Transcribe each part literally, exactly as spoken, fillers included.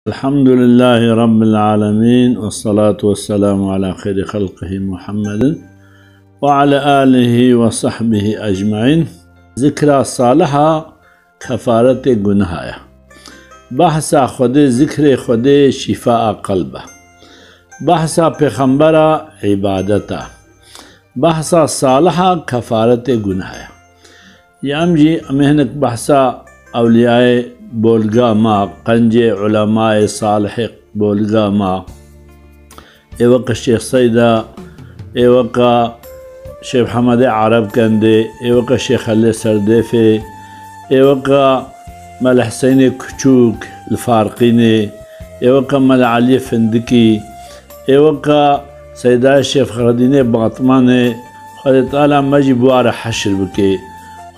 الحمد لله رب العالمين، والصلاة والسلام على خير خلقه محمد وعلى آله وصحبه أجمعين. Zikra saliha kefaretê gunaha ye. Behsa Xwedê, zikrê Xwedê şîfaa qelb e. Behsa pêxembera îbadet e. Behsa saliha kefaretê gunaha ye. Ya em jî em ê hinek behsa ewliyayê bolga ma, qencê ulemayê salihê bolga ma, ê weke Şêx Seyda, ê weke Şêx Hemedê Erebkendê, ê weke Şêx Helê Serdêfê, ê weke Mele Hiseynê Kuçûk li Farqînê, ê weke Mele Eliyê Findikî, ê weke Seyda Şêx Fexredînê Batmanê, Xwedê Teala me jî bi wa re heşir bike.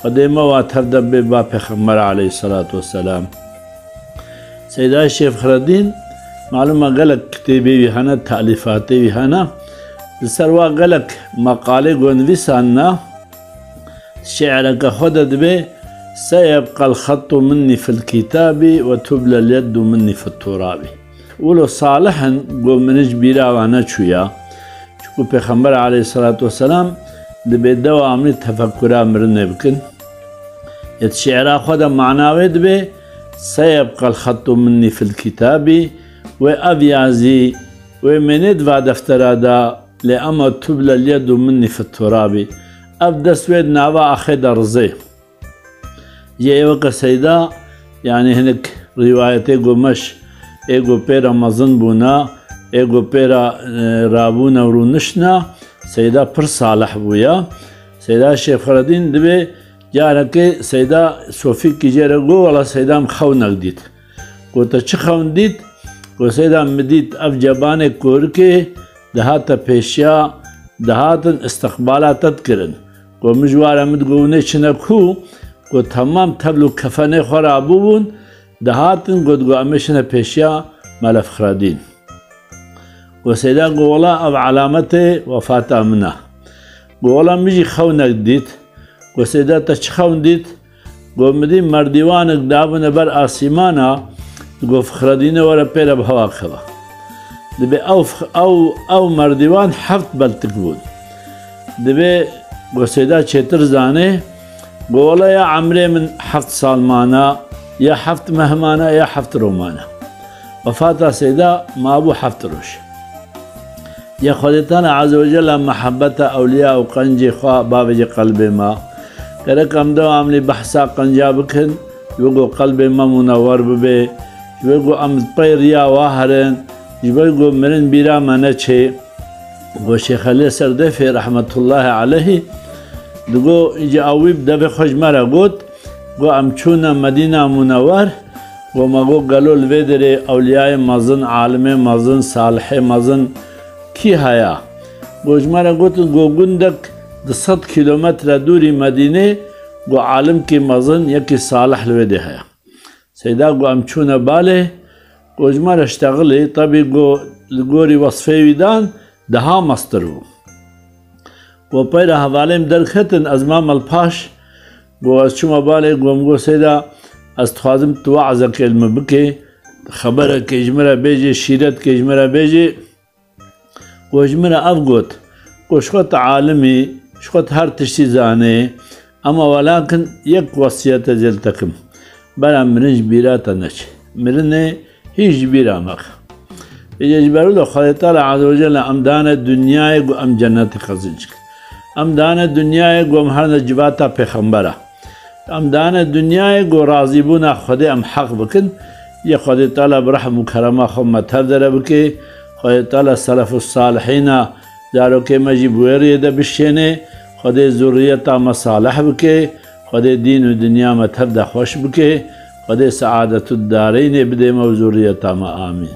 Xwedê me wa tev de bê ba Pêxember aleyhisselatu vesselam. Seyda Şêx Fexredîn, malûm e gelek kitêbê wî hene, talîfatê wî hene. Li ser wa gelek meqalê got nivîsandine. Şi'reke xwe de dibê, "Seyebqel xettu minnî fil kîtabî ve tublel yeddu minnî fit turabî." Wilo salih in, got, min ji bîra we neçûya. Çunku Pêxember aleyhisselatu vesselam dibê dewamlî tefekkura mirinê bikin. Yê di şi'ra xwe de mana wê dibê, "Seyebqel xettu minnî fil kîtabî", wê ev yazî, wê mênê di va deftera de, lê ema tublel yeddu minnî fit turabî. Ev dest wê di nava axê de rizê. Yê ê weke Seyda, yanî hinek rîwayetê got meş, ê got pê re mezin bûna, ê got pê re, e, rabûna û rûniştina, Seyda pir salih bûya. Seyda Şêx Fexredîn dibê carekê Seyda Sofîkî jê re got, "Wela Seyda, min xewnek dît." Got, "Te çi xewn dît?" Got, "Seyda, min dît ev cebanê korikê dihate pêşiya, dihatin istiqbala te dikirin." Got, "Min ji wa re min digot, hûn ê çine ku?" Got, "Temam tevl û kefenê xwe rabûbûn, dihatin, got, got, em ê çine pêşiya Mele Fexredîn." Got, Seyda, got, "Wela ev alametê wefata min e." Got, "Wela min jî xewnek dît." Got, "Seyda, te çi xewn dît?" Got, "Min dî merdîwanek dabûne ber asîmana, digot, 'Fexredînê were pê re bi hewa keve.'" Dibê ew f-, ew, ew merdîwan heft beltik bûn. Dibê, got, "Seyda çêtir zanê." Got, "Wela ya emrê min heft sal mana, ya heft meh mana, ya heft roj mana." Wefata Seyda mabû heft roj. Ya Xwedê Teala Azze ve Celle mehebeta ewliya û qencê xwe bavêje qelbê me. Gerek em dewamlî behsa qenca bikin, ji bo ku qelbê me munewwer bibe, ji bo ku em li pey riya wa herin, ji bo ku mirin bîra me neçê. Got Şêx Elê Serdefê rehmetullahî aleyhî, digot, ji awî bi devê xwe ji me re got, got, "Em çûne Medîna Munewwer." Got, "Me got, gelo li vê derê ewliyayê mezin, alimê mezin, salihê mezin kî heye?" Got, "Ji me re gotin, got, gundek du sed kîlometre dûrî Medînê, got, alimkî mezin, yekî salih li wê dê heye." Seyda got, "Em çûne balê." Got, "Ji me re ştexilî, tebî got, li gorî wesfê wî dan, daha mestir bû." Got, "Peyra hevalê min derketin, ez mame li paş." Got, "Ez çûme balê." Got, "Min got, Seyda, ez dixwazim tu we'zekê li min bikê, xeberekê ji min re bêjê, şîretkê ji min re bêjê." Got, "Ji min re ev got, got, ji xwe tu alim î, ji xwe tu her tiştî zanê, ema welakin yek wesiyet ez ê li te kim. Bera mirin ji bîra te neçe. Mirinê hîç ji bîra mexe." Vêce ji ber wilo Xwedê Teala Azze ve Celle em dane dinyayê ku em cennetê qezinc kin. Em dane dinyayê ku em herine civata pêxembera. Em dane dinyayê ku razîbûna Xwedê em heq bikin. Yê Xwedê Teala bi rehm û kerema xwe me tev de re bike. Xwedê Teala selef û salihîna zarokê me jî bi wê rêyê de bişêne. Xwedê zurriyeta me salih bike. Xwedê dîn û dinya me tev de xweş bike. Xwedê seadetû dareynê bidê me û zurriyeta me. Amîn.